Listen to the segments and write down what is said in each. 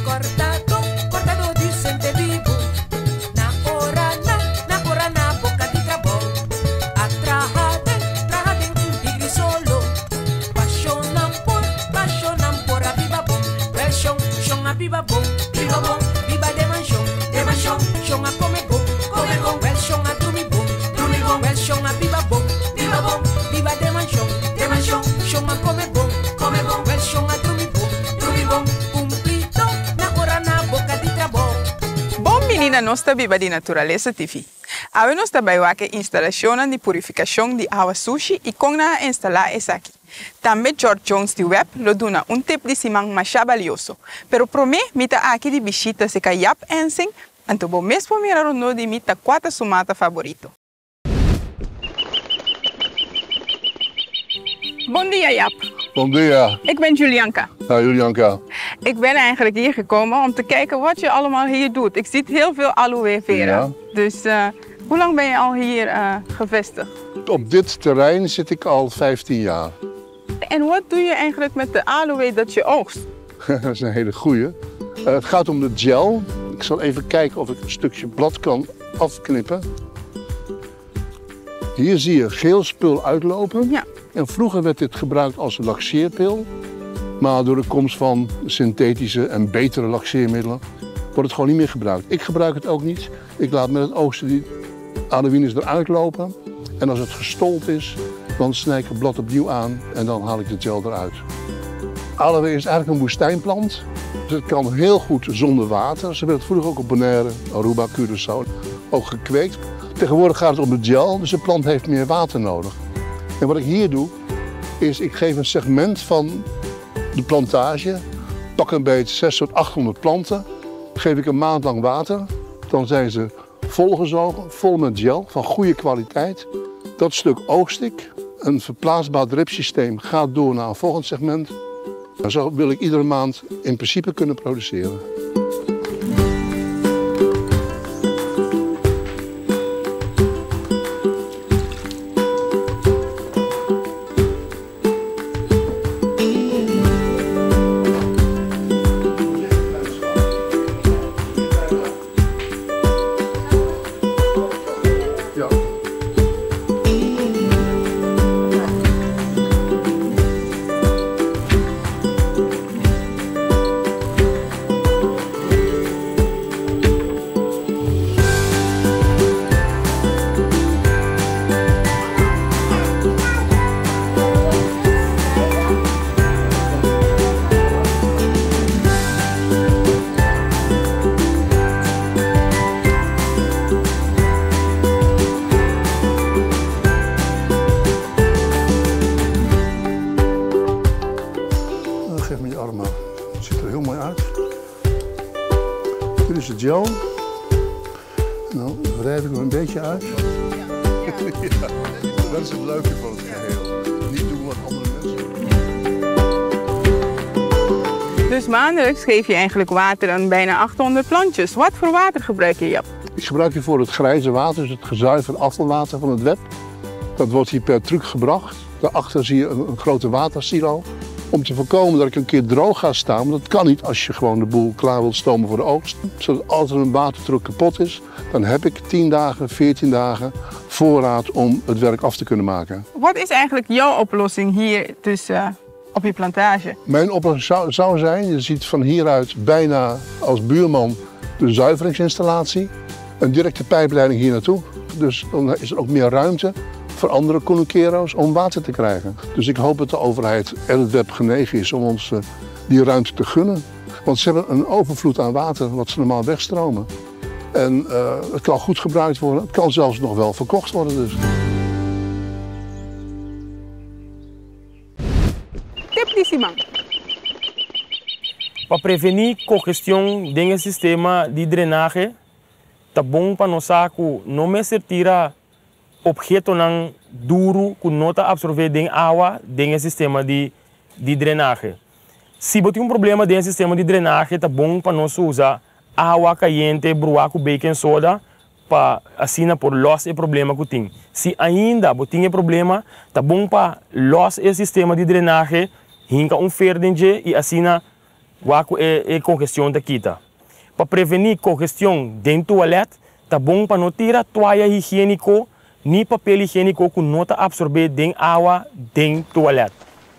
Cortadó, cortadó di sentebibu Na ora na, na ora na boca di trabou A traha den, traha den un tigri solo Pasionan por, pasionan por a biba bon Wel shon, shon a biba bon, biba bon Biba den manshon, den manshon Shon a come bon, come bon Wel shon a drumi bon, drumi bon Wel shon a biba bon, biba bon Biba den manshon, den manshon Shon a come bon, come bon Wel shon a drumi bon, drumi bon Cumplido na ora na boca di trabou. Bon bini na Nos Ta Biba di Naturalesa TV. Awe nos ta bai wak e instalashonnan di purifikashon di awa sushi i kon nan a instalá esaki. Tambe George Jones di web lo duna un tip di siman masha balioso. Pero promé mi ta aki di bishita seka Jaap Ensing, anto bo mes por mira rondó di mi ta kua ta su mata faborito. Bon dia Jaap. Bon dia. Ik ben Julianka. Hi Julianka. Ik ben eigenlijk hier gekomen om te kijken wat je allemaal hier doet. Ik zie heel veel aloe vera. Ja. Dus hoe lang ben je al hier gevestigd? Op dit terrein zit ik al 15 jaar. En wat doe je eigenlijk met de aloe dat je oogst? Dat is een hele goeie. Het gaat om de gel. Ik zal even kijken of ik een stukje blad kan afknippen. Hier zie je geel spul uitlopen. En vroeger werd dit gebruikt als laxeerpil. Maar door de komst van synthetische en betere laxeermiddelen wordt het gewoon niet meer gebruikt. Ik gebruik het ook niet. Ik laat met het oogsten die aloïnes eruit lopen. En als het gestold is, dan snij ik het blad opnieuw aan en dan haal ik de gel eruit. Aloe is eigenlijk een woestijnplant. Dus het kan heel goed zonder water. Ze werd vroeger ook op Bonaire, Aruba, Curaçao ook gekweekt. Tegenwoordig gaat het om de gel, dus de plant heeft meer water nodig. En wat ik hier doe, is ik geef een segment van de plantage, pak een beetje 6 tot 800 planten, geef ik een maand lang water. Dan zijn ze volgezogen, vol met gel, van goede kwaliteit. Dat stuk oogst ik. Een verplaatsbaar dripsysteem gaat door naar een volgend segment. En zo wil ik iedere maand in principe kunnen produceren. Geef me je arm maar. Het ziet er heel mooi uit. Dit is de gel. En dan wrijf ik hem een beetje uit. Ja, dat is het leuke van het geheel. Niet doen wat andere mensen doen. Dus maandelijks geef je eigenlijk water aan bijna 800 plantjes. Wat voor water gebruik je, Jaap? Ik gebruik hiervoor het grijze water, dus het gezuiverde afvalwater van het web. Dat wordt hier per truck gebracht. Daarachter zie je een grote watersilo. Om te voorkomen dat ik een keer droog ga staan, want dat kan niet als je gewoon de boel klaar wilt stomen voor de oogst. Zodat als er een watertruck kapot is, dan heb ik 10 dagen, 14 dagen voorraad om het werk af te kunnen maken. Wat is eigenlijk jouw oplossing hier dus op je plantage? Mijn oplossing zou zijn, je ziet van hieruit bijna als buurman de zuiveringsinstallatie. Een directe pijpleiding hier naartoe. Dus dan is er ook meer ruimte voor andere cunukero's om water te krijgen. Dus ik hoop dat de overheid en het web genegen is om ons die ruimte te gunnen. Want ze hebben een overvloed aan water wat ze normaal wegstromen. En het kan goed gebruikt worden, het kan zelfs nog wel verkocht worden. Dus. Tip di siman. Pa prevení kongestion den e sistema di drenahe, ta bon pa nos sa ku no mester tira ophetonan duru ku no ta apsorbé den awa den e sistema di di drenahe. Si bo tin un problema den e sistema di drenahe ta bon pa nos usa awa kayente bruá ku baking soda pa asina por lòs e problema ku tin. Si ainda bo tin e problema ta bon pa lòs e sistema di drenahe, hinka un fer den dje i asina Wak ku e kongestion ta kita. Pa prevení kongestion den tualèt, ta bon pa no tira toaya higiéniko ni papel higiéniko ku no ta apsorbé den awa den tualèt.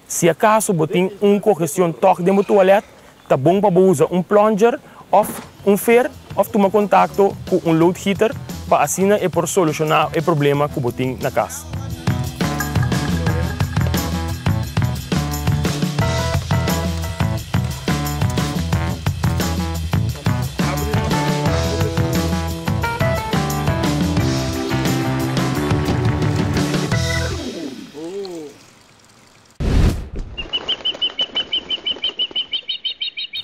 Si akaso bo tin un kongestion tòg den bo tualèt, ta bon pa bo usa un plunger òf un fer òf tuma kontakto ku un loodgieter pa asina e por solushoná e problema ku bo tin na kas.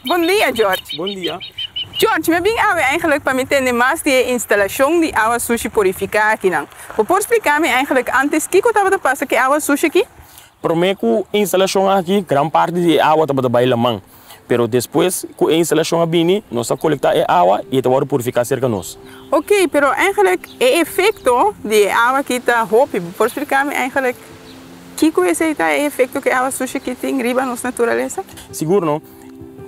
Bon dia George. Bon dia. George, mi a bin awe eigenlijk pa mi tende mas di e instalashon di awa sushi purifiká akinan. Bo por splika mi eigenlijk antes kiko tabata pasa ku e awa sushi aki? Promé ku e instalashon aki, gran parti di e awa tabata bai laman. Pero despues ku e instalashon a bini, nos a kolektá e awa i e ta wòrdu purifiká serka nos. Oké, pero eigenlijk e efekto di e awa aki ta hopi. Bo por splika mi eigenlijk Kiko esei ta e efekto ku e awa sushi aki tin riba nos naturalesa? Sigur no.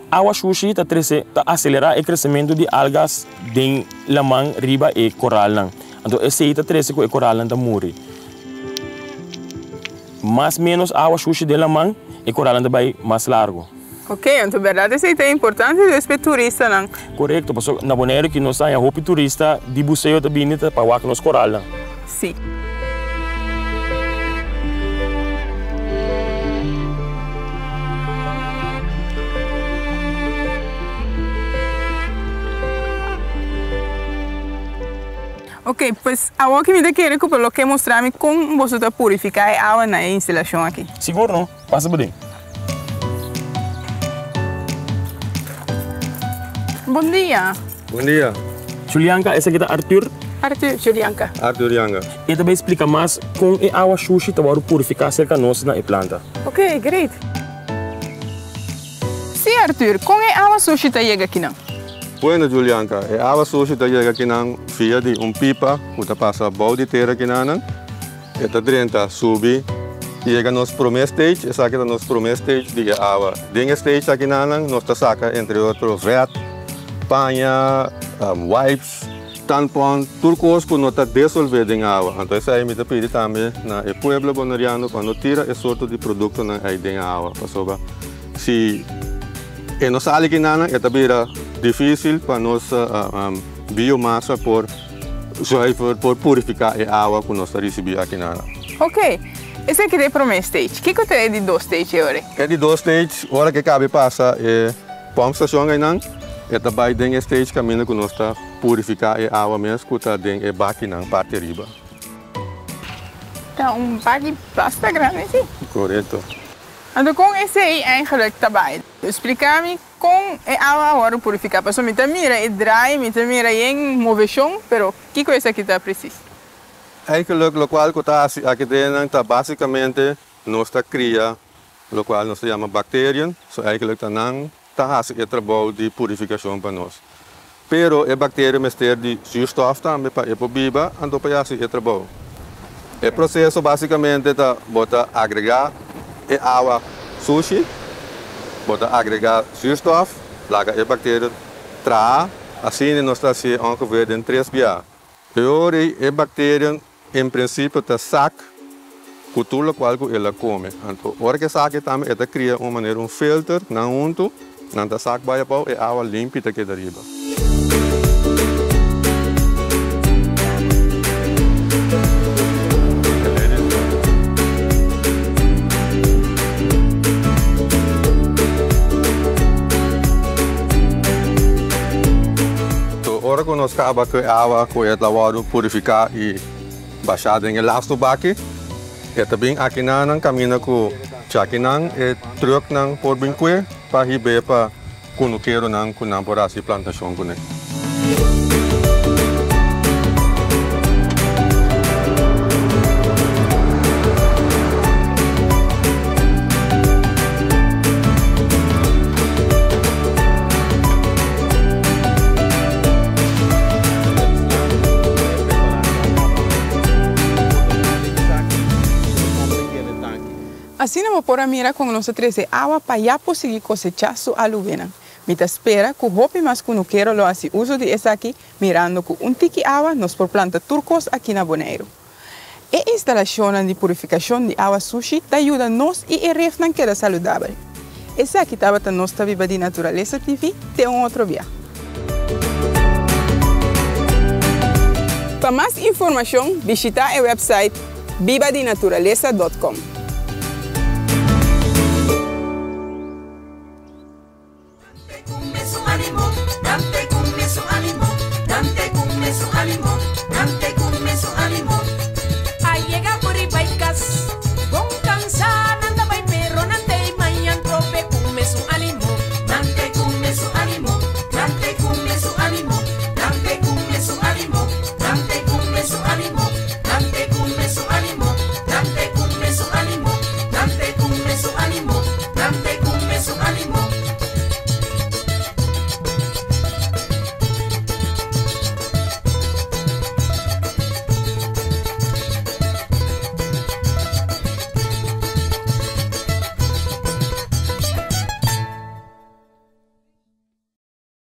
Awa shushi ta trese, ta aselerá e kresementu di algas den laman riba e koralnan. Anto esei ta trese ku e koralnan ta muri. Mas ménos awa shushi den laman, e koralnan ta bai mas largu. Ok, anto bèrdat esei ta importante dus pa e turistanan. Korekto, pasobra na Boneiru ki nos haña hopi turista di buseo ta bini ta pa wak nos koralnan. Sí. Ok, pues awor ki mi ta kere ku bo lo ke mustra mi kon boso ta purifiká e awa na e instalashon aki. Sigur no. Pasa por den. Bon dia. Bon dia. Julianka, esaki ta Arthur. Arthur, Julianka. Arthur Yanga. E ta bay splika mas kon e awa shushi ta wòrdu purifiká serka nos na e planta. Ok, great. Sí, Arthur, kon e awa sushi ta yega kinan? Bueno, Julianka, e awa sushi ta yega kinan via di un pipa ku ta pasa bou di tera kinanan. E ta drenta, subi, yega nos promé stage. Esaki ta nos promé stage di e awa. Den e stage akinanan nos ta saka entre otro vèt, paña, wipes, tampon, tur kos ku no ta desolvé den awa. Anto esei mi ta pidi tambe na e pueblo boneriano pa no tira e sorto di produktonan ei den awa, pasobra si e no sali kinanan e ta bira difísil pa nos biomasa por Zuiver por purifiká e awa ku nos ta risibí aki na. Ok, esaki ta e promé stage. Kiko ta e di dos stage e ora? E di dos stage, ora ku e kabe pasa e pòmpstashon einan, e ta bai den e stage kaminda ku nos ta purifiká e awa mes ku ta den e bakinan parti ariba. Ta un baki basta grandi, si? Korekto. Anto kon esei eigenlijk ta bai? Splika mi Kon e awa a wòrdu purifiká? Pasobra mi ta mira e draai, mi ta mira yen moveshon, pero kiko esaki ta presis? Eigenlijk lokual ku ta hasi aki dennan ta basikamente nos ta kria lokual nos ta yama bakteriën, so eigenlijk ta nan ta hasi e trabou di purifikashon pa nos. Pero e bakteria mester di zuurstof tambe pa e por biba anto pa e hasi e trabou. E proseso basikamente ta bo ta agregá e awa sushi, bo ta agregá zuurstof, laga e bakteria traha, asina nos ta hasié ongeveer den tres bia. E ora ei e bakteria en prinsipio ta sak ku tur lokual ku el a kome. Anto ora ku e sak e tambe e ta kria un manera un filter nan huntu, nan ta sak bai abou e awa limpi ta keda riba. Ora ku nos kaba ku e awa ku e ta wòrdu purifiká i bashá den e lastu baki, e ta bin akinanan kaminda ku djakinan e trùknan por bin kue pa hib'é pa kunukeronan ku nan por hasi plantashon kuné. Asina bo por a mira kon nos a trese awa pa ya por sigui kosechá su alubenan. Mi ta spera ku hopi mas kunukero lo hasi uso di esaki mirando ku un tiki awa nos por planta tur kos aki na Boneiru. E instalashonnan di purifikashon di awa sushi ta yuda nos i e refnan keda saludabel. Esaki tabata Nos Ta Biba di Naturalesa TV, te un otro bia. Pa mas informashon bishitá e website bibadinaturalesa dot com.